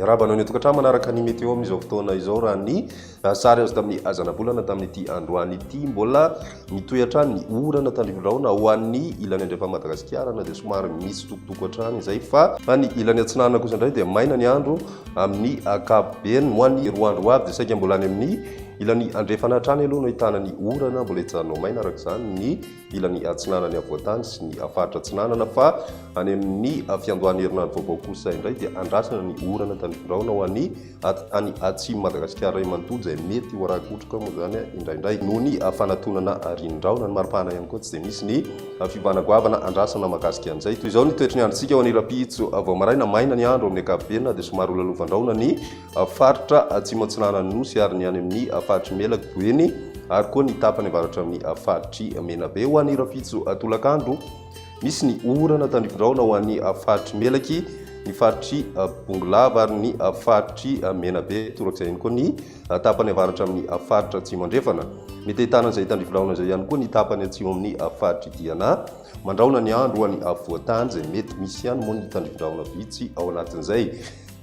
Miarahaba anao any an-tokantrano manaraka ny météo amin'izao fotoana izao. Raha ny sary azo tamin'ny zanabolana tamin'ity androany ity, mbola mitohy hatrany ny orana tandrifindrahona ho an'ny ilany andrefan'i Madagasikara na dia somary misy tokotoko hatrany izay, fa ny ilany atsinanana kosa indray dia maina ny andro amin'ny ankapobeny. Ho an'ny 2 andro ho avy dia saika mbola any amin'ny ilany andrefana hatrany aloha no ahitana ny orana, mbola hijanona ho maina araka izany ny ilany atsinanan'ny afovoan-tany sy ny faritra atsinanana, fa any amin'ny fiandohan'ny herinandro vaovao kosa indray dia andrasana ny orana tandrifindrahona ho an'ny any atsimo Madagasikara iray manontolo, izay mety ho arakotroka moa izany indraindray noho ny fanatonana rinindrahona. Ny maripana ihany koa tsy dia misy ny fiovana goavana andrasana mahakasika an'izay. Toy izao ny toetry ny androntsika ho an'ny rahampitso vao maraina, maina ny andro amin'ny ankapobeny na dia somary ho lalovandrahona ny faritra atsimo atsinanan'ny Nosy ary ny any amin'ny faritr'i Melaky, Boeny ary koa ny tapany avaratra amin'ny faritr'i Menabe. Ho an'ny rahampitso tolakandro, misy ny orana tandrifindrahona ho an'ny faritr'i Melaky, ny faritr'i Bongolava ary ny faritr'i Menabe. Torak'izay ihany koa ny tapany avaratra amin'ny faritra atsimo andrefana. Mety ahitana izay tandrifindrahona izay ihany koa ny tapany atsimo amin'ny faritr'i Diana. Mandrahona ny andro ho an'ny afovoan-tany izay mety misy ihany moa ny tandrifindrahona vitsy ao anatin'izay.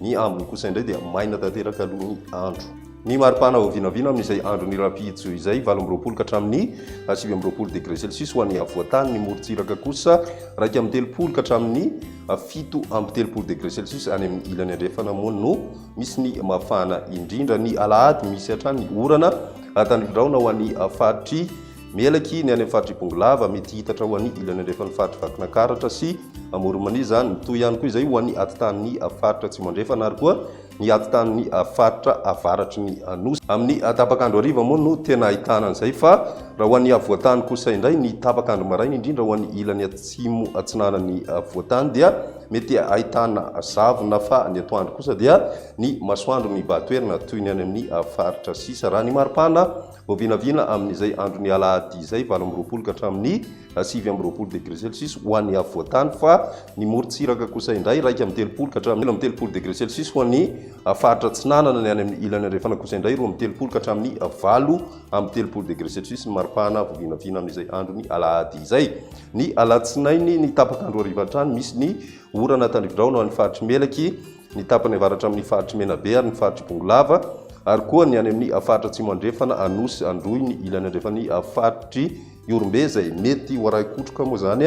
Ny ambiny kosa indray dia maina tanteraka aloha ny andro. Ny maripana vao vinavina amin'izay andron'ny rahampitso izay, 28 ka hatramin'ny 29 degré celsius ho an'ny afovoan-tany, ny morontsiraka kosa 31 ka hatramin'ny 37 degré celsius any amin'ny ilany andrefana moa no misy ny mafana indrindra. Ny alahady misy hatrany ny orana tandrifindrahona ho an'ny faritr'i Melaky, ny any amin'ny faritr'i Bongolava, mety hitatra ho an'ny ilany andrefan'ny faritr'i Vakinankaratra sy Amoron'i-Mania izany. Mitohy ihany koa izay ho an'ny atitan'ny faritra Atsimo Andrefana ary koa ny atitan'ny faritra avaratry ny Nosy. Amin'ny tapak'andro hariva moa no tena ahitana an'izay fa raha ho an'ny afovoan-tany kosa indray ny tapak'andro maraina indrindra ho an'ny ilany atsimo atsinanan'ny afovoan-tany dia mety ahitana zavona fa ny atoandro kosa dia ny masoandro mibahan-toerana toy ny any amin'ny faritra sisa. Raha ny maripana Vao vinavina amin'izay andron'ny alahady izay, 28 ka hatramin'ny 29 degré celsius ho an'ny afovoan-tany fa ny morontsiraka kosa indray 31 ka hatramin'ny 33 degré celsius ho an'ny faritra atsinanana, ny any amin'ny ilany andrefana kosa indray 32 ka hatramin'ny 38 degré celsius ny maripana vao vinavina amin'izay andron'ny alahady izay. Ny alatsinainy ny tapak'andro hariva hatrany misy ny orana tandrifindrahona ho an'ny faritr'i Melaky, ny tapany avaratra amin'ny faritr'i Menabe ary ny faritr'i Bongolava, ary koa ny any amin'ny faritra atsimo andrefana, Anosy, Androy, ny ilany andrefan'ny faritr'i Ihorombe izay mety ho arahin-kotroka moa izany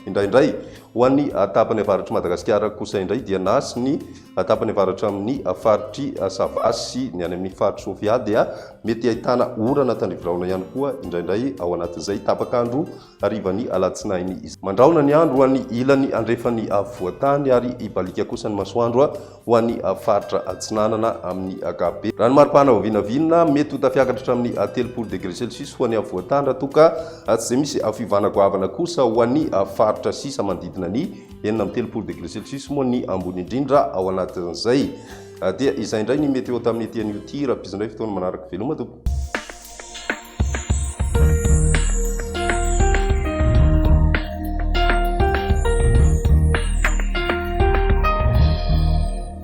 indraindray. Ho an'ny tapany avaratr'i Madagasikara kosa indray dia na sy ny tapany avaratra amin'ny faritr'i Sava sy ny any amin'ny faritr'i Sofia dia mety ahitana orana tandrivirahona ihany koa indraindray ao anatin'izay tapak'andro harivan'ny alatsinainy izay. Mandrahona ny andro ho an'ny ilany andrefan'ny afovoan-tany ary hibaliaka kosa ny masoandro ho an'ny faritra atsinanana amin'ny ankapobeny. Raha ny maripana vao vinavina, mety ho tafiakatra hatramin'ny 30 degré celsius ho an'ny afovoan-tany raha toa ka tsy dia misy fiovana goavana kosa ho an'ny faritra sisa manodidina ny 36 degré celsius moa ny ambony indrindra ao anatin'izay. Dia izay indray ny météo tamin'ity anio ity. Rahampitso indray fotoana manaraka. Veloma tompoko.